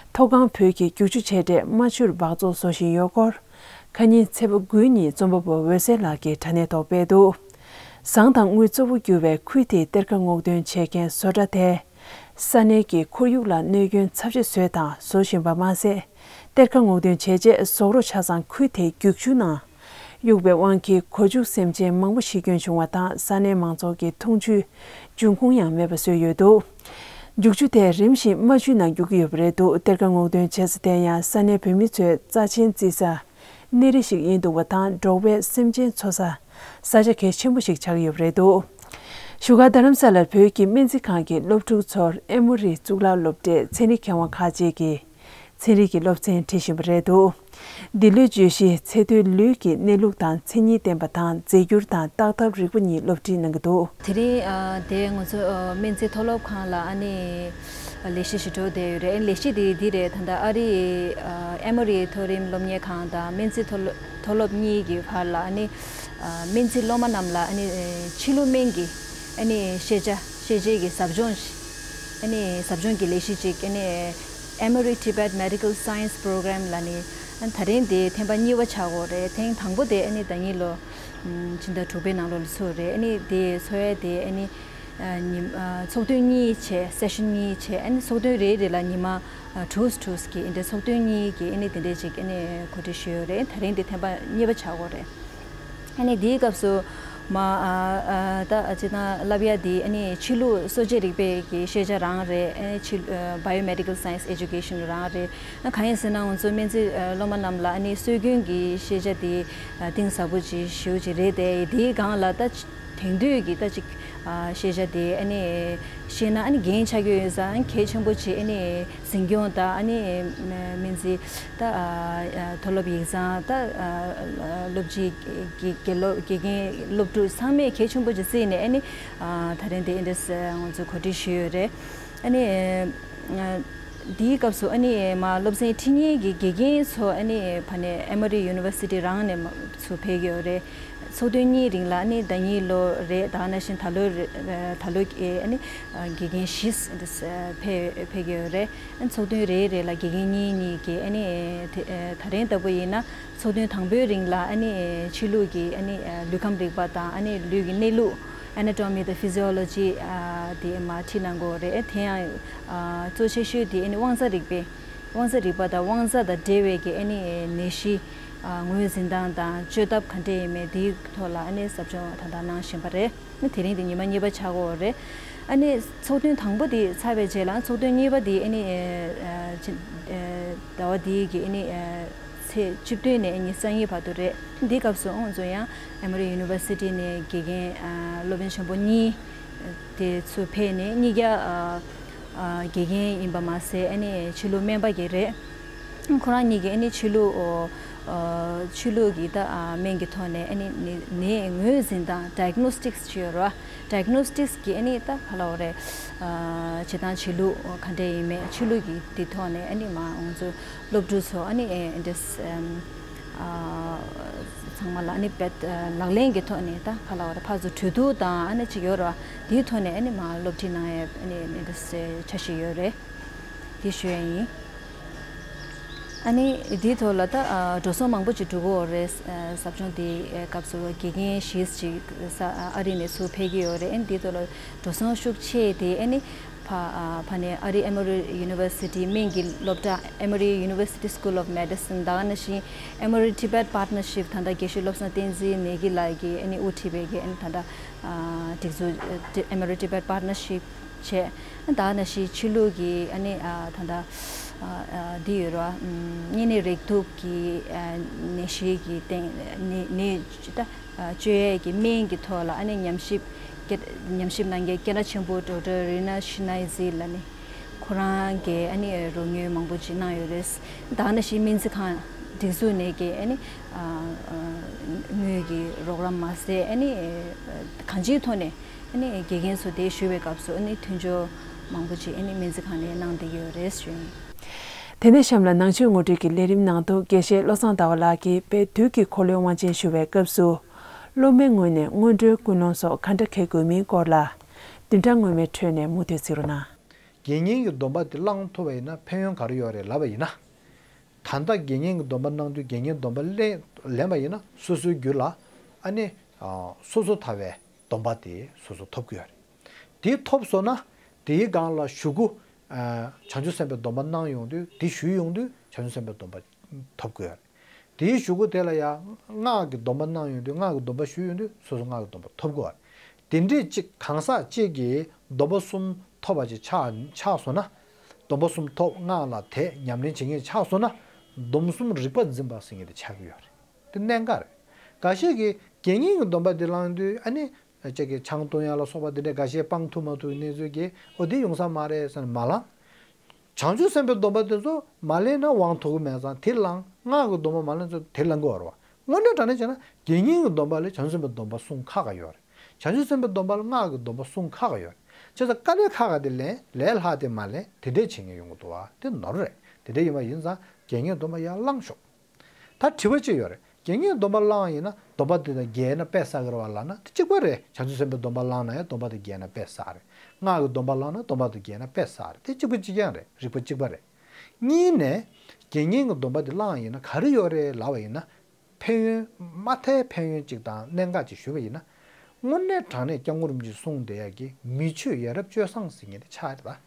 མཐོ་སྒང་བོད་ཀྱི་རྒྱུག་ཆུ་ཆེ་གྲས་རྨ་ཆུར་འབག་བཙོག་བཟོ་བཞིན་ཡོད་སྐོར། ཁ་ཉིན་ཚེས་པ་དགུ་ཉིན་རྩོམ་པ་པོ་འོད་ཟེར་ལགས་ཀྱིས་དྲ་གནས་ཐོག་སྤེལ་འདུག་ཟངས་དང་དངུལ་གཙོ་བོ་གྱུར་བའི་ཁུལ་དེའི་གཏེར་ཁ་སྔོག་འདོན་བྱེད་མཁན་བཟོ་གྲྭ་དེས། ས་གནས་ཀྱི་ཁོར་ཡུག་ལ་གནོད་སྐྱོན་ཚབས་ཆེ་བཟོས་དང་བཟོ་བཞིན་པ་མ་ཟད། གཏེར་ཁ་སྔོག་འདོན་བྱས་རྗེས་ཟོག་རོ་ཆ་ཚང་ཁུལ་དེའི་རྒྱུག་ཆུ་ནང་གཡུགས་པའི་དབང་གིས་སྒོ་ཕྱུགས་སེམས་ཅན་མང་པོ་ཤི་སྐྱོན་བྱུང་བ་དང་ས་གནས་མང་ཚོགས་ཀྱི་འཐུང་ཆུའི་འབྱུང་ཁུངས་ཡང་མེད་པ་བཟོས་ཡོད་འདུག་རྒྱུག་ཆུ་དེ་རིམ་བཞིན་རྨ་ཆུའི་ནང་རྒྱུག་གི་ཡོད་པ་རེད་འདུག་གཏེར་ཁ་སྔོག་འདོན་བྱེད་ས་དེ་ཡང་ས་གནས་བོད་མི་ཚོའི་རྩ་ཆེན་རྩིས་ས་གནས་རི་ཞིག་ཡིན་འདུག་པ་དང་འབྲོག་པའི་སེམས་ཅན་འཚོ་ས་ས་ཆ་གལ་ཆེན་པོ་ཞིག་ཆགས་ཀྱི་ཡོད་པ་རེད་འདུག་བཞུགས་སྒར་རྡ་རམ་ས་ལར་བོད་ཀྱི་སྨན་རྩིས་ཁང་གི་སློབ་ཕྲུག་ཚོར་ཨེ་མོ་རི་གཙུག་ལག་སློབ་གྲྭའི་ཚན་རིག་མཁས་དབང་ཁག་ཅིག་གིས། ཚན་རིག་གི་སློབ་ཚན་ཁྲིད་བཞིན་པ་རེད་འདུག་འདི་ལོའི་བརྗོད་གཞི་ཚེ་སྟོད་ལུས་ཀྱི་གནས་ལུགས་དང་མཚན་ཉིད་བསྟན་པ་དང་རྫས་འགྱུར་དང་བརྟག་ཐབས་རིག་པ་གཉིས་སློབ་ཁྲིད་གནང་གི་འདུག་དེ་རིང་ཨ་དེ་ང་ཚོ་ཨ་སྨན་རྩིས་མཐོ་སློབ་ཁང་ལ་ཨ་ནི་ལས་གཞི་ཞིག་འགྲོ་བསྡད་ཡོད་རེད། ལས་གཞི་དེ་འདི་རེད། ད་ལྟ་ཨ་རིའི་ཨ་ཨེ་མོ་རི་མཐོ་རིམ་སློབ་གཉེར་ཁང་དང་སྨན་རྩིས་མཐོ་སློབ་མཐོ་སློབ་གཉིས་ཀྱི་བར་ལ་ཨ་ནི་ཨ་སྨན་རྩིས་སློབ་མ་རྣམས་ལ་ཨ་ནི་ཕྱི་ལུགས་སྨན་གྱི་ཨ་ནི་ཤེས་བྱ་ཤེས་བྱའི་གི་ཟབ་སྦྱོང་ཞིག་ཨ་ནི་ཟབ་སྦྱོང་གི་ལས་གཞི་ཅིག་ཨ་ནི་Emory Tibet Medical Science Program ལ་ནི་ཨ་ནི་ད་རིང་དེ་ཐེངས་པ་གཉིས་པ་ཆགས་ཀྱི་ཡོད་རེད། ཐེངས་དང་པོ་དེ་ཨ་ནི་ཟླ་ཉིན་ལོ་ཕྱི་ཟླ་དྲུག་པའི་ནང་ལོགས་ལ་ཚུགས་རེད། ཨ་ནི་དེ་འཚོགས་ཡ་དེ་ཨ་ནི་ཨ་ཉི་ཨ་ཚོགས་ཐུན་གཉིས་བྱས། སེ་ཤན་གཉིས་བྱས། ཨ་ནི་ཚོགས་ཐུན་རེ་རེ་ལ་ཉི་མ་ཨ་དྲུག་དྲུག་གི་ཨ་ནི་ཚོགས་ཐུན་གཉིས་ཀྱི་ཨ་ནི་དེ་འདྲས་ཅིག་ཨ་ནི་གོ་སྒྲིག་ཞུས་ཡོད་རེད། ད་རིང་དེ་ཐེངས་པ་གཉིས་པ་ཆགས་ཀྱི་ཡོད་རེད། ཨ་ནི་དེའི་སྐབས་སུ་མ་ཨ་ཨ་ད་སྤྱིར་བཏང་བསླབ་ཡ་དེ་ཨ་ནི་ཕྱི་ལུགས་གསོ་དཔྱད་རིག་པའི་གི་ཤེས་བྱ་རང་རེད། ཨ་ནི་ཕྱི་ཨ་Biomedical Science Education རང་རེད། ཨ་གང་ཡིན་ཟེར་ན་ང་ཚོ་སྨན་རྩིས་ཨ་སློབ་མ་རྣམས་ལ་ཨ་ནི་སྲོལ་རྒྱུན་གྱི་ཤེས་བྱ་དེ་ཨ་གཏིང་ཟབ་པོ་ཅིག་ཞེ་པོ་ཅིག་རེད་དེ། དེའི་སྒང་ལ་ད་དེང་དུས་ཀྱི་ད་ཅིག་ཨ་ཤེས་བྱ་དེ་ཨ་ནི་ཤེས་ན་ཨ་ནི་འགན་ཆགས་ཀྱི་ཡོད་ཙང་གལ་ཆེན་པོ་ཅིག་ཨ་ནི་འཛིན་སྐྱོང་དང་ཨ་ནི་སྨན་རྩིས་ད་ཨ་ཨ་མཐོ་སློབ་ཡིག་ཚང་ད་ཨ་ཨ་སློབ་སྤྱི་དགེ་དགེ་སློབ་དགེ་རྒན་སློབ་ཕྲུག་ཚང་མས་གལ་ཆེན་པོ་ཅིག་བརྩིས་ནས་ཨ་ནི་ཨ་ད་རིང་དེ་ཨེ་འདྲས་ང་ཚོས་གོ་སྒྲིག་ཞུས་ཡོད་རེད། ཨ་ནི་ཨ་འདིའི་སྐབས་སུ་ཨ་ནི་མ་སློབ་ཚན་ཁྲིད་མཁན་གྱི་དགེ་རྒན་ཚོ་ཨ་ནི་ཕ་ནས་Emory University རང་ནས་མ་ཚུར་ཕེབས་ཀྱི་ཡོད་རེད། ཚོགས་ཐུན་གཉིས་རིང་ལ་ཨ་ནི་ཟླ་ཉིན་ལོ་རེད། ད་ག་ནང་བཞིན་ད་ལོ་རེ་ད་ལོ་ཨ་ནི་དགེ་རྒན་བཞི་ཕེབས་ཕེབས་ཀྱི་ཡོད་རེད། ཨ་ནི་ཚོགས་ཐུན་རེ་རེ་ལ་དགེ་རྒན་གཉིས་གཉིས་ཀྱིས་ཨ་ནི་དེ་ད་རིང་ལྟ་བུ་ཡིན་ན་ཚོགས་ཐུན་དང་པོའི་རིང་ལ་ཨ་ནི་ཕྱི་ལུགས་ཀྱི་ཨ་ནི་ལུས་ཁམས་རིག་པ་དང་ཨ་ནི་ལུས་ཀྱི་གནས་ལུགས་Anatomy དང་Physiology དེ་མ་ཁྲིད་གནང་གི་ཡོད་རེད། དེ་ཡང་གཙོ་ཆེ་ཤོས་དེ་ཨ་ནི་དབང་རྩ་རིག་པའི་དབང་རྩ་རིག་པ་དང་དབང་རྩ་དང་འབྲེལ་བའི་གི་ཨ་ནི་ནད་གཞི་ངོས་འཛིན་སྟངས་དང་བཅོས་ཐབས་ག་འདྲས་ཡིན་མིན་དེའི་ཐོག་ལ་ཨ་ནི་ཟབ་སྦྱོང་ད་ལྟ་གནང་བཞིན་པ་རེད། ཨ་ནི་དེ་རིང་དེ་ཉི་མ་གཉིས་པ་ཆགས་ཀྱི་ཡོད་རེད། ཨ་ནི་ཚོགས་ཐུན་དང་པོ་དེ་ཚར་བའི་རྗེས་ལ་ཚོགས་ཐུན་གཉིས་པ་དེ་ཨ་ནི་ཟླ་བ་འདིའི་གི་ཨ་ནི་ཚེས་བཅུ་བདུན་ནས་ཉི་ཤུ་རྩ་གཉིས་བར་དུ་རེད། འདིའི་སྐབས་སུ་ང་ཚོ་ཡང་Emory University ནས་དགེ་རྒན་སློབ་དཔོན་ཆེན་པོ་གཉིས་དེ་ཚུར་ཕེབས་ནས་གཉིས་ཀ་དགེ་རྒན་ཡིན་པ་མ་ཟད་ཨ་ནི་ཕྱི་ལུགས་སྨན་པ་གི་རེད། ཁོ་རང་གཉིས་ཀྱིས་ཨ་ནི་ཕྱི་ལུགས་ཨོ་ཨ་ཕྱི་ལུགས་ཀྱི་ད་ཨ་སྨན་གྱི་ཐོག་ནས་ཨ་ནི་ནད་ནད་ངོས་འཛིན་དང་Diagnostics ཅིག་ཡོད་རེད་བ། Diagnostics གི་ཨ་ནི་ད་ག་ལབ་དགོས་རེད། ཨ་བྱེད་སྟངས་བྱེད་ལུགས་ག་འདྲས་ཡིན་མིན་ཕྱི་ལུགས་ཀྱི་དེ་ཐོག་ནས་ཨ་ནི་མ་ང་ཚོ་སློབ་ཕྲུག་ཚོ་ཨ་ནི་ཨེ་འདྲས་ཨ་ཚང་མ་ལ་ཨ་ནི་བེད་ལག་ལེན་གྱི་ཐོག་ནས་ད་ག་ལབ་དགོས་རེད། ཕར་ཚུར་གྲོས་བསྡུར་དང་ཨ་ནི་ཅིག་ཡོད་རེད་བ། དེའི་ཐོག་ནས་ཨ་ནི་མ་སློབ་ཁྲིད་གནང་ཡས་ཨ་ནི་འདྲས་འཆར་གཞི་ཡོད་རེད། དེ་ཞུ་ཡ་ཡིན། ཨ་ནི་འདིའི་ཐོག་ལ་ད་ཨ་འགྲོ་སོང་མང་པོ་ཅིག་འགྲོ་གི་ཡོད་རེད། ཨ་ཟབ་སྦྱོང་འདིའི་སྐབས་སུ་དགེ་རྒན་བཞི་ཅིག་ས་ཨ་རི་ནས་ཚུར་ཕེབས་ཀྱི་ཡོད་རེད། ཨ་ནི་འདིའི་ཐོག་ལ་འགྲོ་སོང་ཤུགས་ཆེ་དེ་ཨ་ནི་ཕ་ཨ་ཕ་ནས་ཨ་རི་Emory University སྨན་གྱི་སློབ་གྲྭ་Emory University School of Medicine ད་ག་ནང་བཞིན་Emory Tibet Partnership ད་ལྟ་དགེ་བཤེས་བློ་བཟང་བསྟན་འཛིན་ནས་ཀྱི་ལགས་ཀྱིས་ཨ་ནི་དབུ་ཁྲིད་པའི་གི་ཨ་ནི་ད་ལྟ་ཨ་སྒྲིག་འཛུགས་Emory Tibet Partnership བྱས། ད་ནང་བཞིན་ཕྱི་ལུགས་ཀྱི་ཨ་ནི་ཨ་ད་ལྟ་ཨ་ཨ་འདི་ཡོད་ར། ཨམ་གཉན་ནད་རེག་དུག་གི་ཨ་ནད་གཞི་གི་སྟེང་ནད་ནད་ད་ཨ་བཅོས་ཡས་ཀྱི་སྨན་གྱི་ཐོག་ལ་ཨ་ནི་ཉམས་ཞིབ་སྐད་ཉམས་ཞིབ་གནང་མཁན་སྐད་གྲགས་ཆེན་པོ་ཌོག་ཊར་རི་ན་ཤི་ནའི་ཛི་ལ་ནི་ཁོ་རང་གིས་ཨ་ནི་རོགས་དངུལ་མང་པོ་ཅིག་གནང་ཡོད་རེད། ད་ནང་བཞིན་སྨན་རྩིས་ཁང་སྒྲིག་འཛུགས་ནས་ཀྱི་ཨ་ནི་ཨ་ཨ་དངུལ་གྱི་རོགས་རམ་མ་ཟད་ཨ་ནི་ཨ་གང་ཅིའི་ཐོག་ནས། ཨ་ནི་དགེ་རྒན་ཚོ་དེ་ཞུ་བའི་སྐབས་སུ་ཨ་ནི་མཐུན་སྦྱོར་མང་པོ་ཅིག་ཨ་ནི་སྨན་རྩིས་ཁང་ནས་གནང་བསྡད་ཀྱི་ཡོད་རེད་ཞུ་ཡིན། དེ་ནས་གཤམ་ལ་ནང་ཆོས་ངོ་སྤྲོད་ཀྱི་ལས་རིམ་ནང་དུ་དགེ་བཤེས་བློ་བཟང་ཟླ་བ་ལགས་ཀྱིས་དཔལ་དུས་ཀྱི་འཁོར་ལོའི་དབང་ཆེན་ཞུ་བའི་སྐབས་སུ་སློབ་མའི་ངོས་ནས་སྔོན་འགྲོའི་ཀུན་སློང་སོགས་ག་འདྲ་འཁྱེར་དགོས་མིན་སྐོར་ལ་བདུན་ཕྲག་སྔོན་མའི་ཁྲོད་ནས་མུ་མཐུད་གཟིགས་རོགས་གནང་། དགེ་བསྙེན་གྱི་སྡོམ་པ་དེ་བླང་ཐུབ་པ་ཡིན་ན་ཕན་ཡོན་ག་རེ་ཡོད་རེད་ལབ་པ་ཡིན་ན། ད་ལྟ་དགེ་བསྙེན་གྱི་སྡོམ་པ་གནང་དུས་དགེ་བསྙེན་སྡོམ་པ་ལེན་ལེན་པ་ཡིན་ན་སོ་སོའི་རྒྱུད་ལ་ཨ་ནི་ཨ་སོ་སོ་ཐར་བའི་སྡོམ་པ་དེ་སོ་སོ་ཐོབ་ཀྱི་ཡོད་རེད། དེ་ཐོབ་སོང་ན་དེའི་སྒང་ལ་གཞུག་གུ་ཨ་བྱང་ཆུབ་སེམས་དཔའི་སྡོམ་པ་གནང་ཡོང་དུས་དེ་ཞུས་ཡོང་དུས་བྱང་ཆུབ་སེམས་དཔའི་སྡོམ་པ་ཐོབ་ཀྱི་ཡོད་རེད། དེའི་གཞུག་གུ་དེ་ལ་ཡང་སྔགས་ཀྱི་སྡོམ་པ་གནང་ཡོང་དུས་སྔགས་ཀྱི་སྡོམ་པ་ཞུས་ཡོང་དུས་སོ་སོ་སྔགས་ཀྱི་སྡོམ་པ་ཐོབ་དགོས། དེ་འདྲས་གཅིག་གང་ཟག་གཅིག་གིས་སྡོམ་པ་གསུམ་ཐོབ་པ་ཅིག་ཆགས་ཆགས་སོང་ན། སྡོམ་པ་གསུམ་ཐོབ་སྔགས་ལ་དད་ཉམས་ལེན་བྱེད་མཁན་ཆགས་སོང་ན། སྡོམ་གསུམ་རིག་པ་འཛིན་པ་ཟེར་མཁན་དེ་ཆགས་ཀྱི་ཡོད་རེད། དེ་གནད་འགག་རེད། འགའ་ཤས་ཀྱིས་དགེ་བསྙེན་གྱི་སྡོམ་པ་དེ་བླངས་དུས་ཨ་ནི། ཅིག་གིས་ཆང་འཐུང་ཡ་ལ་སོགས་པ་དེ་འདྲས་འགའ་ཤས་སྤང་ཐུབ་མ་ཐུབ་ཀྱི་གནས་ཚུལ་གྱིས་ཨོ་དེ་ཡོང་ས་མ་རེད་ཟེར་ནས་མ་བླངས། བྱང་ཆུབ་སེམས་དཔའི་སྡོམ་པ་དེ་ཚོ་མ་ལེན་ན་དབང་ཐོབ་ཀྱི་མེད་ཙང་དེ་བླངས། སྔགས་ཀྱི་སྡོམ་པ་མ་ལེན་ཙང་དེ་བླང་གི་ཡོད་རེད་བ། དངོས་གནས་དྲང་གནས་བྱས་ན་དགེ་བསྙེན་གྱི་སྡོམ་པ་ལས་བྱང་ཆུབ་སེམས་དཔའི་སྡོམ་པ་སྲུང་ཁག་ཁག་ཡོད་རེད། བྱང་ཆུབ་སེམས་དཔའི་སྡོམ་པ་ལ་སྔགས་ཀྱི་སྡོམ་པ་སྲུང་ཁག་ཁག་ཡོད་རེད། བྱས་ཙང་དཀའ་ལས་ཁག་ཁག་དེ་ལེན་ལས་སླ་དེ་མ་ལེན་དེ་འདྲས་བྱེད་མཁན་ཡོང་གི་འདུག་བ། དེ་ནོར་རེད། དེ་འདྲས་ཡིན་པ་ཡིན་ཙང་དགེ་བསྙེན་སྡོམ་པ་ཡར་བླངས་ཤོག་ད་དྲི་བ་གཅིག་ཡོད་རེད། དགེ་བསྙེན་སྡོམ་པ་བླངས་ཡིན་ན་སྡོམ་པ་དེ་དང་འགལ་ན་དཔེ་བསགས་ཀྱི་རེད་བ་ལབ་ན་དེ་གཅིག་པ་རེད། བྱང་ཆུབ་སེམས་དཔའི་སྡོམ་པ་བླངས་ན་ཡང་སྡོམ་པ་དང་འགལ་ན་དཔེ་བསགས་རེད། སྔགས་ཀྱི་སྡོམ་པ་བླངས་ན་སྡོམ་པ་དང་འགལ་ན་དཔེ་བསགས་རེད། དེ་གཅིག་པ་གཅིག་རྐྱང་རེད། རིགས་པ་གཅིག་པ་རེད། གཉིས་ནས། དགེ་བསྙེན་གྱི་སྡོམ་པ་དེ་བླངས་ཡིན་ན་ག་རེ་ཡོད་རེད་ལབ་པ་ཡིན་ན། ཕན་ཡོན་མ་མཐའི་ཕན་ཡོན་གཅིག་དང་གནད་འགག་ཅིག་ཞུས་པ་ཡིན་ན། དངོས་གནས་དྲང་གནས་སྐྱབས་མགོན་རིན་པོ་ཆེས་གསུངས་བསྡད་ཡག་གི་མི་ཆོས་ཡ་རབས་སྤྱོད་བཟང་ཟེར་མཁན་དེ་ཆགས་རེད་ད།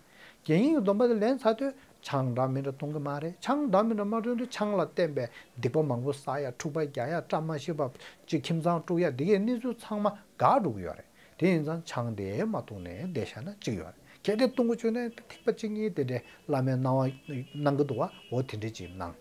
དགེ་བསྙེན་གྱི་སྡོམ་པ་དེ་ལེན་ཚར་དུས་ཆང་འདྲ་མི་འདྲ་འཐུང་གི་མ་རེད། ཆང་འདྲ་མི་འདྲ་མ་འཐུང་དུས་ཆང་ལ་བརྟེན་པའི་སྡིག་པ་མང་པོ་བསགས་ཡ། འཁྲུག་པ་རྒྱག་ཡ། བཀྲ་མ་ཤིས་པ་ཅིག་ཁྱིམ་ཚང་དཀྲུག་ཡ། འདི་གའི་གནས་ཚུལ་ཚང་མ་འགག་འགྲོ་གི་ཡོད་རེད། དེ་ཡིན་ཙང་ཆང་དེ་མ་འཐུང་ནས་བསྡད་བཞག་ན་གཅིག་ཡོད་རེད། གལ་ཏེ་འཐུང་གི་བཅུག་ན་ཐིགས་པ་གཅིག་གཉིས་དེ་འདྲའི་བླ་མའི་གནང་བ་གནང་གི་འདུག་བ། འོ་དེ་འདྲའི་ཅིག་གནང་།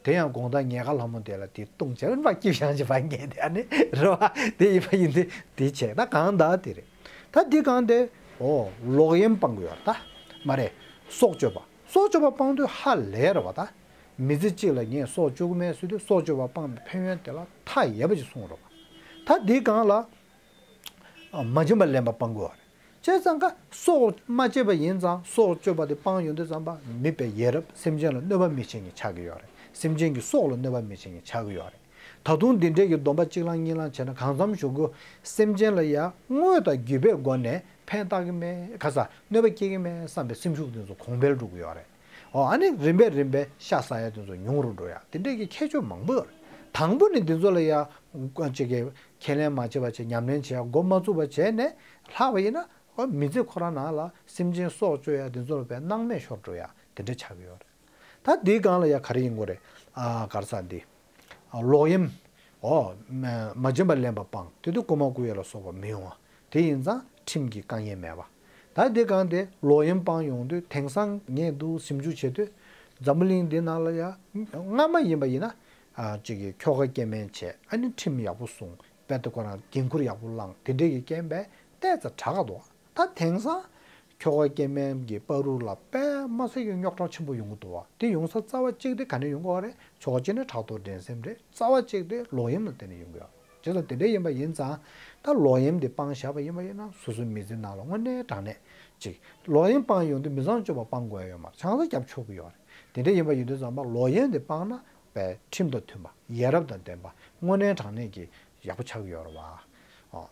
དེ་ཡང་དགོང་དག་ཉལ་ཁ་ལྷ་མོ་དེ་ལ་དེ་བཏུང་བྱས་ན་མ་སྐྱིད་བཞག་ཅིག་བ་ངས་དེ་ཨ་ནི་རེད་བ། དེ་ཡིན་པ་ཡིན་དེ་དེ་བྱས་ད་གང་ད་དེ་རེད། ད་འདི་གང་དེ། འོ་ལོག་གཡེམ་སྤང་གི་ཡོད་རེད་ད། མ་རེད། སྲོག་གཅོད་པ། སྲོག་གཅོད་པ་སྤང་དུས་ཧ་ལས་རེད་བ་ད། མི་ཚེ་གཅིག་ལ་ངས་སྲོག་གཅོད་ཀྱི་མེད་ཟེར་དུས་སྲོག་གཅོད་པ་སྤང་བའི་ཕན་ཡོན་དེ་ལ་མཐའ་ཡས་པ་ཅིག་གསུངས་རེད་བ། ད་འདི་གང་ལ། མ་བྱིན་པ་ལེན་པ་སྤང་དགོས་པ་རེད། བྱས་ཙང་ཀ་སྲོག་མ་བཅད་པ་ཡིན་ཙང་སྲོག་གཅོད་པ་དེ་སྤང་ཡོང་དུས་ཙམ་པ་མི་དཔེ་ཡ་རབས་སེམས་ཅན་ལ་གནོད་པ་མི་བྱེད་མཁན་ཆགས་ཀྱི་ཡོད་རེད། སེམས་ཅན་གྱི་སྲོག་ལ་གནོད་པ་མི་བྱེད་མཁན་ཆགས་ཀྱི་ཡོད་རེད། ད་དུང་འདི་འདྲས་ཀྱི་སྡོམ་པ་གཅིག་བླངས་གཉིས་བླངས་བྱས་ན་གང་འཚམ་ཞུ་དགོས། སེམས་ཅན་ལ་ཡ་དངོས་དང་བརྒྱུད་པའི་སྒོ་ནས་ཕན་བཏགས་ཀྱི་མེད་ཁ་ས་གནོད་པ་སྐྱེལ་གྱི་མེད་བསམ་པའི་སེམས་ཤུགས་དེ་ཚོ་གོང་འཕེལ་འགྲོ་གི་ཡོད་རེད། ཨོ་ཨ་ནི་རིམ་པས་རིམ་པས་ཤ་ཟ་ཡ་དེ་ཚོ་ཉུང་རུ་འགྲོ་ཡ་དེ་འདྲས་ཀྱི་ཁྱད་ཆོས་མང་པོ་ཡོད་རེད། དང་པོ་ནས་འདི་ཚོ་ལ་ཡ་ཅིག་གི་ཁས་ལེན་མ་བྱས་པ་བྱས། ཉམས་ལེན་བྱས་ཡ་འགོ་མ་བཙུགས་པ་བྱས་ནས་ལྷག་པ་ཡིན་ན། ཨོ་མི་ཚེ་ཁོ་རང་ནང་ལ་སེམས་ཅན་སྲོག་གཅོད་ཡ་དེ་ཚོ་ལ་བས་སྣང་མེད་ཤོར་འགྲོ་ཡ་དེ་འདྲ་ཆགས་ཀྱི་ཡོད་རེད། ད་འདིའི་སྒང་ལ་ཡ་ག་རེ་ཡིན་དགོས་རེད། ཨ་ག་རེ་ཟེར་འདི། ཨ་ལོག་གཡེམ། ཨོ་མ་མ་བྱིན་པ་ལེན་པ་སྤང་། དེ་དུས་རྐུ་མ་རྐུ་ཡ་ལ་སོགས་པ་མི་ཡོང་བ། དེ་ཡིན་ཙང་ཁྲིམས་ཀྱི་དཀའ་ངལ་མེད་པ། ད་འདི་སྒང་དེ་ལོག་གཡེམ་སྤང་ཡོང་དུས་དེང་སང་ངས་འདུག་ཞིབ་འཇུག་བྱེད་དུས་འཛམ་བུ་གླིང་འདི་ནང་ལ་ཡ་སྔ་མ་ཡིན་པ་ཡིན་ན། ཨ་ཅིག་གི་ཁྱོ་ག་སྐྱེ་དམན་བྱས། ཨ་ནི་ཁྲིམས་ཡག་པོ་སྲུང་། དཔེ་དེ་ཁོ་རང་འགན་ཁུར་ཡག་པོ་བླངས། དེ་འདྲས་ཀྱི་རྐྱེན་པས་ཏོག་ཙམ་དྲག་ག་འདུག་ད་དེང་སང་ཁྱོ་ག་སྐྱེ་དམན་གྱི་བར་དུ་ལ་དཔེ་མ་སྲིད་ཀྱི་རྙོག་དྲ་ཆེན་པོ་ཡོང་གི་འདུག་བ། དེ་ཡོང་ས་རྩ་བ་གཅིག་དེ་ག་ནས་ཡོང་གི་ཡོད་རེད། ཕྱོགས་གཅིག་ནས་ཕྲག་དོག་འགྲན་སེམས་རེད། རྩ་བ་གཅིག་དེ་ལོག་གཡེམ་ལ་བརྟེན་ནས་ཡོང་གི་ཡོད་རེད། བྱས་ཙང་དེ་འདྲ་ཡིན་པ་ཡིན་ཙང་། ད་ལོག་གཡེམ་དེ་སྤང་བཞག་པ་ཡིན་པ་ཡིན་ན་སོ་སོའི་མི་ཚེ་ནང་ལ་དངོས་གནས་དྲང་གནས་ཅིག་ལོག་གཡེམ་སྤང་ཡོང་དུས་མི་ཚངས་སྤྱོད་པ་སྤང་དགོས་ཡ་ཡོད་མ་རེད། ཆང་ས་བརྒྱབ་ཆོག་གི་ཡོད་རེད། དེ་འདྲ་ཡིན་པ་ཡིན་དུས་ཙམ་པ་ལོག་གཡེམ་དེ་སྤངས་ན་དཔེ་ཁྲིམས་དང་མཐུན་པ། ཡ་རབས་དང་ལྡན་པ། དངོས་གནས་དྲང་གནས་ཀྱི་ཡག་པོ་ཆགས་ཀྱི་ཡོད་རེད་བ། ཨོ།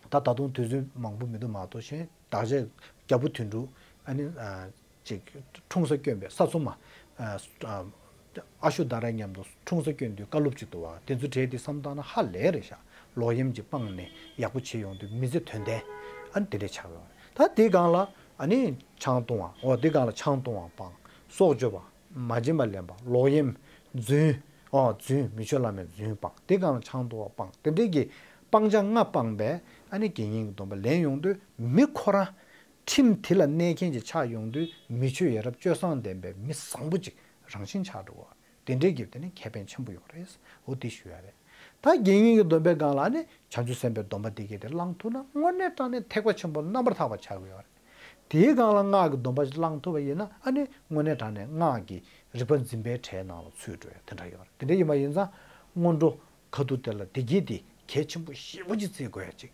ད་ད་དུང་དུས་ཚོད་མང་པོ་མི་འདུག་མ་གཏོགས་གཞན་བདག་ཅག་རྒྱལ་པོ་དོན་གྲུབ་ཨ་ནི་ཨ་ཅིག་འཁྲུངས་ས་བསྐྱོན་པའི་ས་ཚོ་མ་ཨ་ཨ་ཤུ་དྷ་ར་མཉམ་དུ་འཁྲུངས་ས་བསྐྱོན་དུས་བཀའ་སློབ་ཅིག་འདུག་བ། དེ་ཚོ་གྲས་དེ་བསམ་བཏང་ན་ཧ་ལས་རེད་ཤག་ལོག་གཡེམ་གྱི་སྤངས་ནས་ཡག་པོ་བྱེད་ཡོང་དུས་མི་ཚེ་དོན་ལྡན་ཨ་ནི་དེ་འདྲས་ཆགས་ཡོང་རེད། ད་དེའི་སྒང་ལ་ཨ་ནི་ཆང་འཐུང་བ། འོ་དེའི་སྒང་ལ་ཆང་འཐུང་བ་སྤངས། སྲོག་གཅོད་པ། མ་བྱིན་པ་ལེན་པ། ལོག་གཡེམ། རྫུན། ཨོ་རྫུན། མི་ཆོས་བླ་མའི་རྫུན་སྤངས། དེ་སྒང་ལ་ཆང་འཐུང་བ་སྤངས། དེ་འདྲས་ཀྱི་སྤང་བྱ་ལྔ་སྤངས་པས་ཨ་ནི་དགེ་བསྙེན་གྱི་སྡོམ་པ་ལེན་ཡོང་དུས་མི་ཁོ་རང་ ཁྲིམས་དེ་ལ་གནས་མཁན་ཅིག་ཆགས་ཡོང་དུས་མི་ཆོས་ཡ་རབས་སྤྱོད་བཟང་ལྡན་པའི་མི་བཟང་པོ་ཅིག་རང་བཞིན་ཆགས་འགྲོ་བ། དེ་འདྲའི་གི་དེ་ནི་ཁེ་ཕན་ཆེན་པོ་ཡོང་རེད། འོ་དེ་ཞུ་ཡ་རེད། ད་དགེ་བསྙེན་གྱི་སྡོམ་པའི་སྒང་ལ་ནི་བྱང་ཆུབ་སེམས་དཔའི་སྡོམ་པ་དེ་གི་དེ་བླང་ཐུབ་ན་དངོས་གནས་དྲང་གནས་ཐེག་པ་ཆེན་པོ་རྣམ་པར་དག་པ་ཆགས་ཀྱི་ཡོད་རེད། དེའི་སྒང་ལ་སྔགས་ཀྱི་སྡོམ་པ་ཞིག་བླང་ཐུབ་པ་ཡིན་ན་ཨ་ནི་དངོས་གནས་དྲང་གནས་སྔགས་ཀྱི་རིག་པ་འཛིན་པའི་གྲལ་ནང་ལ་ཚུད་འགྲོ་ཡ་དེ་འདྲ་ཡོད་རེད། དེ་འདྲ་ཡིན་པ་ཡིན་ཙང་སྔོན་འགྲོ་ཁ་ཐུག་དེ་ལ་བདེ་སྐྱིད་དེ་གལ་ཆེན་པོ་ཞེ་པོ་ཅིག་བརྩི་དགོས་ཡ་ཅིག་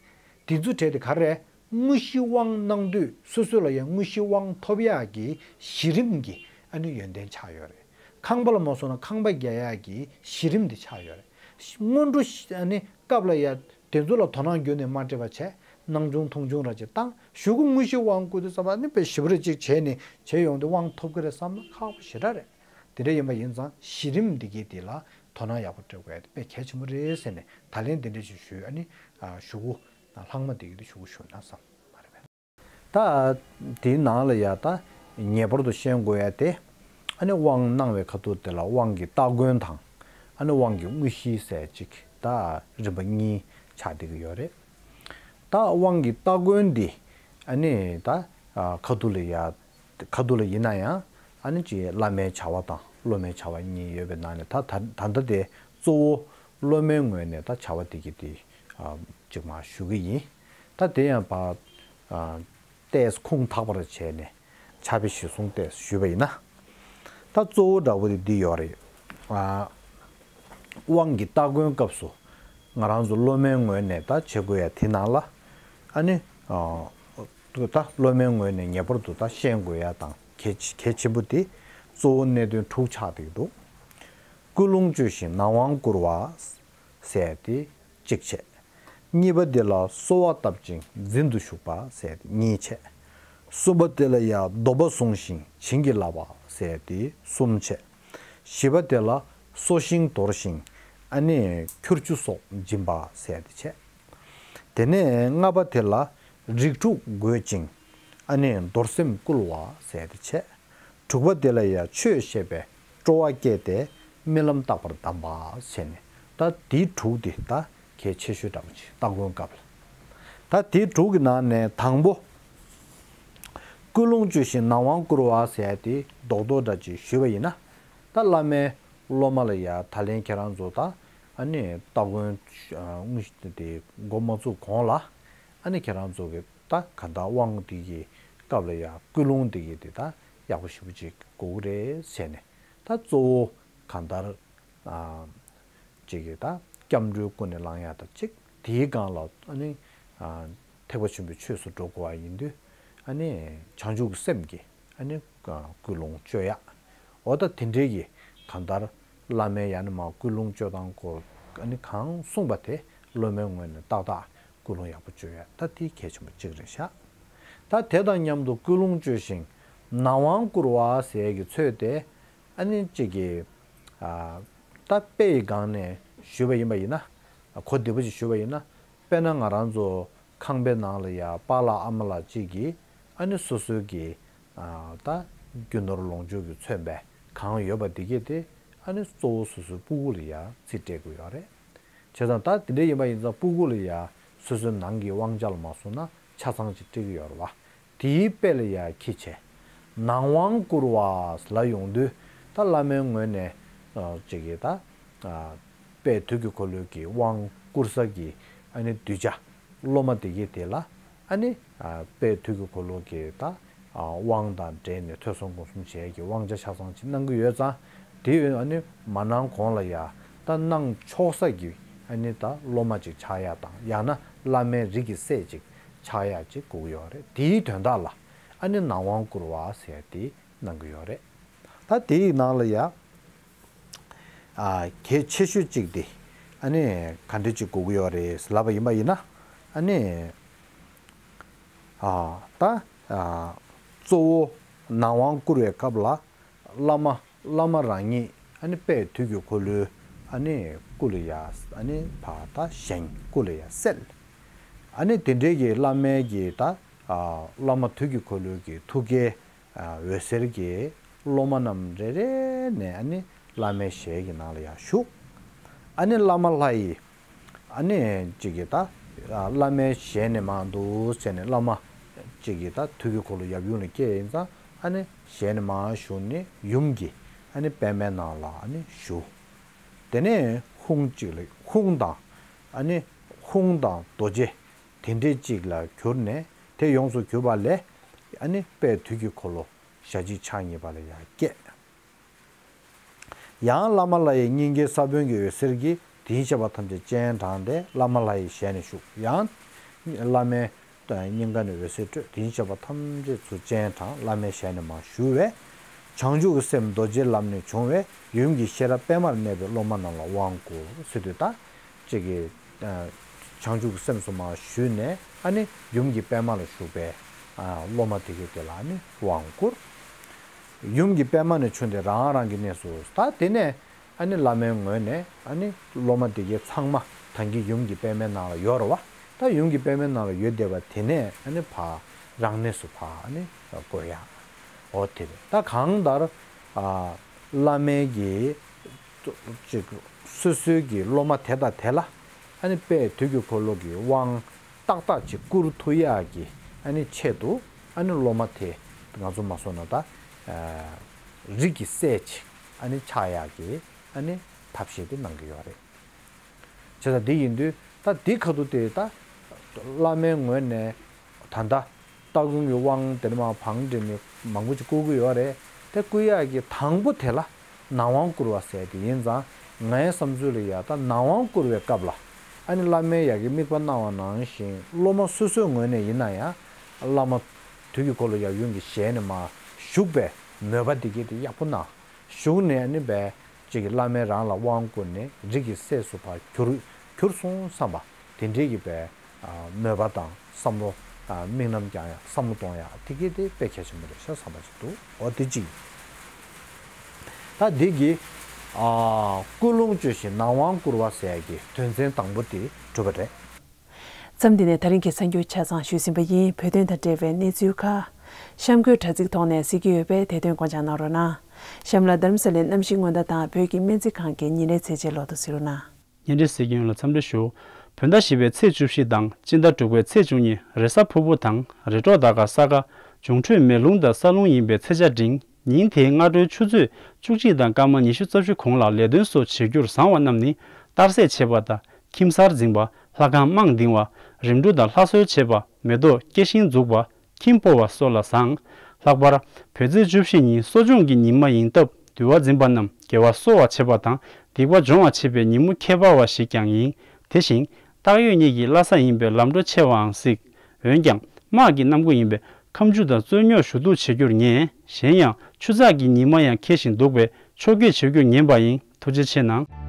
དེ་ཚོའི་གྲས་དེ་ག་རེ་རེད། དངོས་གཞི་དབང་གནང་དུས་སོ་སོ་ལ་ཡང་དངོས་གཞི་དབང་ཐོབ་ཡག་གི་གཞི་རིམ་གྱི་ཨ་ནི་ཡོན་ཏན་ཆགས་ཡོད་རེད། ཁང་པ་ལ་མ་སོང་ན་ཁང་པ་རྒྱག་ཡག་གི་གཞི་རིམ་དེ་ཆགས་ཡོད་རེད། སྔོན་འགྲོ་ཨ་ནི་སྐབས་ལ་ཡ་དེ་ཚོ་ལ་དོ་སྣང་བརྒྱུད་ནས་མ་སྤྲད་པ་བྱས། སྣང་ཆུང་མཐོང་ཆུང་ར་ཅིག་བཏང་། གཞུག་གུ་དངོས་གཞི་དབང་བསྐུར་དུས་ཙམ་པ་ནི་དཔེ་ཞིབ་རེ་ཅིག་བྱས་ནས་བྱས་ཡོང་དུས་དབང་ཐོབ་ཀྱི་རེད་བསམ་ན་ཁག་པོ་ཞེ་དྲག་རེད། དེ་འདྲ་ཡིན་པ་ཡིན་ཙང་གཞི་རིམ་འདི་གའི་དེ་ལ་དོ་སྣང་ཡག་པོ་སྤྲད་དགོས་ཡ་དེ་དཔེ་གལ་ཆེན་པོ་རེད་ཟེར་ནས་ད་ལན་འདི་འདྲ་ཞིག་ཞུས། ཨ་ནི་གཞུག་གུ་ལྷག་མ་འདི་གའི་དེ་གཞུག་གུ་ཞུ་ན་བསམ་མ་རེད་པས། ད་དེའི་ནང་ལ་ཡ་ད་ངེས་པར་དུ་ཤེས་དགོས་ཡ་དེ། ཨ་ནི་དབང་གནང་བའི་ཁ་ཐུག་དེ་ལ་དབང་གི་སྟ་གོན་དང་། ཨ་ནི་དབང་གི་དངོས་གཞི་ཟེར་ཅིག་ད་རིམ་པ་གཉིས་ཆགས་བསྡད་ཀྱི་ཡོད་རེད། ད་དབང་གི་སྟ་གོན་འདི་ཨ་ནི་ད་ཁ་ཐུག་ལ་ཡ་ཁ་ཐུག་ལ་ཡིན་ན་ཡང་ཨ་ནི་ཅིག་བླ་མའི་བྱ་བ་དང་སློབ་མའི་བྱ་བ་གཉིས་ཡོད་པའི་ནང་ནས་ད་ད་ད་ལྟ་དེ་གཙོ་བོ་སློབ་མའི་ངོས་ནས་ད་བྱ་བ་དེ་གི་དེ་ཅིག་མར་ཞུ་གི་ཡིན། ད་དེ་ཡང་ཕར་ཏོག་ཙམ་ཁུངས་དག་པར་བྱས་ནས་ཕྱག་དཔེ་གཞིར་བཟུང་ཏོག་ཙམ་ཞུས་པ་ཡིན་ན། ད་གཙོ་བོ་འདྲ་བོ་དེ་འདི་ཡོད་རེད། ཨ། དབང་གི་སྟ་གོན་སྐབས་སུ་ང་རང་ཚོ་སློབ་མའི་ངོས་ནས་ད་བྱེད་དགོས་ཡ་དེ་ནང་ལ་ཨ་ནི། ཨ། ད་སློབ་མའི་ངོས་ནས་ངེས་པར་དུ་ད་ཤེས་དགོས་ཡ་དང་གལ་གལ་ཆེན་པོ་དེ་གཙོ་བོ་གནད་དོན་དྲུག་ཆགས་བསྡད་ཀྱི་འདུག་ཀུན་སློང་བཅོས་ཤིང་ནང་དབང་བསྐུར་བ། ཟེར་ཏེ་གཅིག་བྱས། གཉིས་པ་དེ་ལ་གསོལ་བ་བཏབ་ཅིང་འཛིན་དུ་གཞུག་པ་ཟེར་ཏེ་གཉིས་བྱས། གསུམ་པ་དེ་ལ་ཡང་སྡོམ་པ་བཟུང་ཞིང་བྱིན་གྱིས་བརླབ་པ་ཟེར་ཏེ་གསུམ་བྱས། བཞི་པ་དེ་ལ་གསོ་ཞིང་དོར་ཞིང་ཨ་ནི་ཁྱུར་ཆུ་སོགས་སྦྱིན་པ་ཟེར་ཏེ་བྱས། དེ་ནས་ལྔ་པ་དེ་ལ་རིགས་དྲུག་བགོད་ཅིང་ཨ་ནི་རྡོར་སེམས་བསྐུལ་བ་ཟེར་ཏེ་བྱས། དྲུག་པ་དེ་ལ་ཡང་ཆོས་བཤད་པའི་སྤྲོ་བ་བསྐྱེད་དེ་རྨི་ལམ་རྟག་པར་གདམས་པ་བྱས་ནས་ད་དེ་དྲུག་དེ་ད་གལ་ཆེ་ཤོས་འདྲ་པོ་ཅིག་སྟ་གོན་སྐབས་ལ། ད་དེ་དྲུག་གི་ནང་ནས་དང་པོ་ཀུན་སློང་བཅོས་ཤིང་ནང་དབང་བསྐུར་བ་ཟེར་ཡ་དེ་རྡོག་རྡོག་འདྲ་ཅིག་ཞུས་པ་ཡིན་ན། ད་བླ་མའི་སློབ་མ་ལ་ཡ་ད་ལན་ཁྱེད་རང་ཚོ་ད་ཨ་ནི་སྟ་གོན་དངོས་གཞི་དེ་འགོ་མ་བཙུགས་གོང་ལ་ཨ་ནི་ཁྱེད་རང་ཚོ་གི་ད་གང་ལྟར་དབང་དེ་གི་སྐབས་ལ་ཡ་ཀུན་སློང་དེ་གི་དེ་ད་ཡག་པོ་ཞེ་པོ་ཅིག་དགོས་ཀྱི་རེད་ཟེར་ནས། ད་གཙོ་བོ་གང་ལྟར་ཨ་ཅིག་གི་ད་སྐྱབས་འགྲོའི་ཀུན་ནས་བསླང་ཡག་དང་གཅིག་དེའི་སྒང་ལ་ཨ་ནི་ཨ་ཐེག་པ་ཆེན་པོའི་ཆོས་སུ་འགྲོ་དགོས་པ་ཡིན་དུས་ཨ་ནི་བྱང་ཆུབ་ཀྱི་སེམས་ཀྱི་ཨ་ནི་ཀུན་སློང་བཅོས་ཡག་འོ་ད་དེ་འདྲའི་གི་གང་ལྟར་བླ་མའི་ཡང་ན་མ་ཀུན་སློང་བཅོས་སྟངས་སྐོར་ཨ་ནི་གང་གསུངས་པ་དེ་སློབ་མའི་ངོས་ནས་ཏག་ཏག་ཀུན་སློང་ཡག་པོ་བཅོས་ཡག་ད་དེ་གལ་ཆེན་པོ་གཅིག་རེད་ཤག་ད་དེ་དང་མཉམ་དུ་ཀུན་སློང་བཅོས་ཤིང་ནང་དབང་བསྐུར་བ་ཟེར་གྱི་ཚོད་དེ་ཨ་ནི་གཅིག་གི་ཨ་ད་དཔེ་ཡི་སྒང་ནས་ཞུས་པ་ཡིན་པ་ཡིན་ན་གོ་བདེ་པོ་ཅིག་ཞུས་པ་ཡིན་ན། དཔེར་ན་ང་རང་ཚོ་ཁང་པའི་ནང་ལ་ཡ་པཱ་ལགས་ཨ་མ་ལགས་གཅིག་གིས་ཨ་ནི་སོ་སོའི་གི་ཨ་ད་རྒྱུ་ནོར་ལོངས་སྤྱོད་ཀྱིས་མཚོན་པའི་གང་ཡོད་པ་འདི་གས་དེ་ཨ་ནི་གཙོ་བོ་སོ་སོའི་སྤུ་གུ་ལ་ཡ་རྩིས་སྤྲད་དགོས་ཡོད་རེད། བྱས་ཙང་ད་དེ་འདྲ་ཡིན་པ་ཡིན་ཙང་སྤུ་གུ་ལ་ཡ་སོ་སོའི་ནང་གི་དབང་ཆ་ལ་མ་སོང་ན་ཆ་ཚང་ཅིག་སྤྲད་ཀྱི་ཡོད་རེད་བ། དེའི་དཔེ་ལ་ཡ་ཁྱི་བྱས། ནང་དབང་བསྐུར་བ་ལ་ཡོང་དུས་ད་བླ་མའི་ངོས་ནས་ཨ་ཅིག་གིས་ད་ཨ་དཔལ་དུས་ཀྱི་འཁོར་ལོའི་གི་དབང་བསྐུར་ས་གི་ཨ་ནི་གདུལ་བྱ་སློབ་མ་དེ་གས་དེ་ལ་ཨ་ནི་ཨ་དཔལ་དུས་ཀྱི་འཁོར་ལོ་གི་ད་ཨ་དབང་དང་འབྲེལ་ནས་ཐོས་བསམ་སྒོམ་གསུམ་བྱེད་ཡས་ཀྱི་དབང་ཆ་ཆ་ཚང་ཅིག་གནང་གི་ཡོད་ཙང་། དེ་ཨ་ནི་མ་གནང་གོང་ལ་ཡ་ད་གནང་ཆོག་ས་གི་ཨ་ནི་ད་སློབ་མ་ཅིག་ཆགས་ཡ་དང་ཡང་ན་བླ་མའི་རིགས་ཀྱི་སྲས་ཅིག་ཆགས་ཡ་ཅིག་དགོས་ཀྱི་ཡོད་རེད། དེའི་དོན་དག་ལ་ཨ་ནི་ནང་དབང་བསྐུར་བ་ཟེར་དེ་གནང་གི་ཡོད་རེད། ད་དེའི་ནང་ལ་ཡ། ཨ་གལ་ཆེ་ཤོས་གཅིག་དེ་ཨ་ནི་ག་འདྲ་ཅིག་དགོས་ཀྱི་ཡོད་རེད་ལབ་པ་ཡིན་པ་ཡིན་ན། ཨ་ནི་ཨ་ད་ཨ་གཙོ་བོ་ནང་དབང་བསྐུར་བའི་སྐབས་ལ་བླ་མ་བླ་མ་རང་ཉིད་ཨ་ནི་དཔལ་དུས་ཀྱི་འཁོར་ལོའི་ཨ་ནི་སྐུ་ལ་ཡ་ཨ་ནི་ཕར་ད་བཞེངས། སྐུ་ལ་ཡ་གསལ། ཨ་ནི་དེ་འདྲའི་གི་བླ་མའི་གི་ད་ཨ་བླ་མ་དུས་ཀྱི་འཁོར་ལོའི་གི་ཐུགས་ཀའི་ཨ་འོད་ཟེར་གྱིས་སློབ་མ་རྣམས་རེ་རེ་ནས་ཨ་ནི་བླ་མའི་ཞལ་གྱི་ནང་ལ་ཡར་ཞུགས། ཨ་ནི་བླ་མ་ལྷ་ཡིས་ཨ་ནི་གཅིག་གིས་ད་ཨ་བླ་མའི་ཞལ་ནས་མར་འདུག་ཟེར་ནས་བླ་མ་ གཅིག་གིས་ད་དུས་ཀྱི་འཁོར་ལོ་ཡབ་ཡུམ་ལ་བསྐྱེད་ཡིན་ཙང་ཨ་ནི་ཞལ་ནས་མར་ཞུ་ནས་ཡུམ་གྱི་ཨ་ནི་པདྨའི་ནང་ལ་ཨ་ནི་ཞུ། དེ་ནས་ཧཱུྃ་གཅིག་ལ་ཧཱུྃ་དང་ཨ་ནི་ཧཱུྃ་དང་རྡོ་རྗེ་དེ་འདྲའི་གཅིག་ལ་གྱུར་ནས་དེ་ཡོངས་སུ་གྱུར་པ་ལས་ཨ་ནི་དཔལ་དུས་ཀྱི་འཁོར་ལོ་ཞལ་གཅིག་ཕྱག་གཉིས་པ་ལ་ཡར་བསྐྱེད། ཡང་བླ་མ་ལྷ་ཡི་སྙིང་གའི་ས་བོན་གྱི་འོད་ཟེར་གྱིས་དེ་བཞིན་གཤེགས་པ་ཐམས་ཅད་སྤྱན་དྲངས་ཏེ་བླ་མ་ལྷ་ཡི་ཞལ་ནས་ཞུགས། ཡང་བླ་མའི་སྙིང་ག་ནས་འོད་ཟེར་འཕྲོས་དེ་བཞིན་གཤེགས་པ་ཐམས་ཅད་ཚུར་སྤྱན་དྲངས་བླ་མའི་ཞལ་ནས་མར་ཞུ་བས། བྱང་ཆུབ་ཀྱི་སེམས་རྡོ་རྗེའི་ལམ་ནས་བྱུང་བས་ཡུམ་གྱི་ཤེས་རབ་པདྨར་གནས་པའི་སློབ་མ་རྣམས་ལ་དབང་བསྐུར་ཟེར་དུས་ད། ཅིག་གིས་བྱང་ཆུབ་ཀྱི་སེམས་སུ་མར་ཞུས་ནས་ཨ་ནི་ཡུམ་གྱི་པདྨ་ལ་བཞུགས་པའི་སློབ་མ་དེ་གས་དེ་ལ་ཨ་ནི་དབང་བསྐུར། ཡུམ་གྱི་པདྨ་ནས་བྱུང་སྟེ་རང་རང་གི་གནས་སུ་ད་དེ་ནས་ཨ་ནི་བླ་མའི་ངོས་ནས་ཨ་ནི་སློབ་མ་དེ་གས་ཚང་མ་ད་གིན་ཡུམ་གྱི་པདྨའི་ནང་ལ་ཡོད་རེད་བ། ད་ཡུམ་གྱི་པདྨའི་ནང་ལ་ཡོད་བསྡད་པ་དེ་ནས་ཨ་ནི་ཕར་རང་གནས་སུ་ཕར་ཨ་ནི་བཀོད་ཡག་འོ་དེ་རེད། ད་གང་ལྟར་བླ་མའི་གི་ཅིག་སོ་སོའི་གི་སློབ་མ་དེ་དང་དེ་ལ་ཨ་ནི་དཔལ་དུས་ཀྱི་འཁོར་ལོ་གི་དབང་ཏག་ཏག་ཅིག་བསྐུར་ཐུབ་ཡག་གི་ཨ་ནི་ཆེད་དུ་ཨ་ནི་སློབ་མ་དེ་ང་ཚོ་མ་སོང་ན་ད་རིགས་ཀྱི་སྲས་ཅིག་ཨ་ནི་ཆགས་ཡག་གི་ཨ་ནི་ཐབས་ཤེས་དེ་གནང་གི་ཡོད་རེད། བྱས་ཙང་འདི་ཡིན་དུས་ད་འདི་ཁ་ཐུག་དེ་ད་བླ་མའི་ངོས་ནས་ད་ལྟ་སྟ་གོན་གྱི་དབང་དེ་ནས་མར་བང་སྒྲིག་ནས་མང་པོ་ཅིག་བསྐུར་གྱི་ཡོད་རེད། དེ་བསྐུར་ཡག་གི་དང་པོ་དེ་ལ་ནང་དབང་བསྐུར་བ་ཟེར་དེ་ཡིན་ཙང་ངའི་བསམ་ཚུལ་ལ་ཡ་ད་ནང་དབང་བསྐུར་བའི་སྐབས་ལ་ཨ་ནི་བླ་མའི་ཡ་གི་དམིགས་པ་གནང་བ་ནང་བཞིན་སློབ་མ་སོ་སོའི་ངོས་ནས་ཡིན་ན་ཡང་བླ་མ་དུས་ཀྱི་འཁོར་ལོ་ཡབ་ཡུམ་གྱི་ཞལ་ནས་མར་ཞུགས་པའི་མོས་པ་འདི་གས་དེ་ཡག་པོ་གནང་། གཞུག་ནས་ནི་བས་ཅིག་གི་བླ་མས་རང་ལ་དབང་བསྐུར་ནས་རིགས་ཀྱི་སྲས་སུ་ཕར་གྱུར་གྱུར་སོང་བསམ་པ་དེ་འདྲའི་གི་བས་མོས་པ་དང་བསམ་བློ་དམིགས་རྣམ་བསྐྱང་ཡག་བསམ་བློ་གཏོང་ཡག་དེ་གི་དེ་དཔེ་གལ་ཆེན་པོ་རེད་ཤག་བསམ་པ་ཞིག་འདུག་འོ་དེ་གཅིག་ད་འདི་གི་ཀུན་སློང་བཅོས་ཤིང་ནང་དབང་བསྐུར་བ་ཟེར་ཡག་གི་དོན་ཚན་དང་པོ་དེ་གྲུབ་པ་རེད། མཚམས་འདི་ནས་ད་རིང་གི་གསར་འགྱུར་ཆ་ཚང་ཞུས་ཟིན་པ་ཡིན། བོད་དོན་དང་འབྲེལ་བའི་གནས་ཚུལ་ཁག་གཤམ་འཁོད་དྲ་ཚིགས་ཐོག་ནས་གཟིགས་ཀྱི་ཡོད་པས་དེ་དོན་སྐོང་སྦྱང་གནང་རོགས་གནང་། གཤམ་ལ་རྡ་རམ་ས་ལའི་གནམ་གཤིས་སྔོན་བརྡ་དང་བོད་ཀྱི་སྨན་རྩིས་ཁང་གི་ཉིན་རེའི་ཚེས་ཆའི་ལོ་ཐོ་གཟིགས་རོགས་གནང་། བརྙན་འཕྲིན་གཟིགས་མཁན་ལ་འཚམས་འདྲི་ཞུ། བོད་ཟླ་བཞི་པའི་ཚེས་བཅུ་བཞི་དང་སྤྱི་ཟླ་དྲུག་པའི་ཚེས་བཅུ་གཉིས་རེས་གཟའ་ཕུར་བུ་དང་རེས་གྲོགས་ཟླ་སྐར་ས་ག་འབྱུང་འཕྲོད་མེ་རླུང་དང་ས་རླུང་ཡིན་པའི་ཚེས་ཆ་འབྲིང་། ཉིན་དེའི་སྔ་དྲོའི་ཆུ་ཚོད་བཅུ་གཅིག་དང་སྐར་མ་ཉི་ཤུ་རྩ་བཞི་གོང་ལ་ལས་དོན་སོགས་བྱེད་རྒྱུར་བཟང་བ་རྣམས་ནི་གཏར་སྲེག་བྱེད་པ་དང་ཁྱིམ་གསར་འཛིང་བ། ལྷ་ཁང་རྨང་འདིང་བ། རིམ་གྲོ་དང་ལྷ་གསོལ་བྱེད་པ། མེ་ཏོག་སྐྱེ་ཤིང་འཛུགས་པ། ཁྱིམ་སྤོ་བ་སོགས་ལ་བཟང་། ལྷག་པར་བོད་ཚེས་བཅུ་བཞི་ཉིན་གསོ་སྦྱོང་གི་ཉི་མ་ཡིན་སྟབས་འདུལ་བ་འཛིན་པ་རྣམས་དགེ་བ་གསོ་བར་བྱེད་པ་དང་སྡིག་པ་སྦྱོང་བར་བྱེད་པའི་ཉིན་མོ་ཁྱད་པར་བ་ཞིག་ཀྱང་ཡིན། དེ་བཞིན་སྟག་ཡོས་གཉིས་ཀྱི་བླ་གཟའ་ཡིན་པས་ལམ་འགྲོ་ཆེ་བའང་གཟིགས། འོན་ཀྱང་དམག་གི་གནམ་སྒོ་ཡིན་པས་ཁ་མཆུ་དང་རྩོད་རྙོག་ཞུ་གཏུག་བྱེད་རྒྱུར་ཉེ། གཞན་ཡང་ཆུ་ཚགས་ཀྱི་ཉི་མ་ཡང་འཁེལ་བཞིན་འདུག་པས་ཕྱོགས་འགྱེད་བྱེད་རྒྱུར་ཉེན་པ་ཡིན། ཐུགས་རྗེ་ཆེ་གནང་།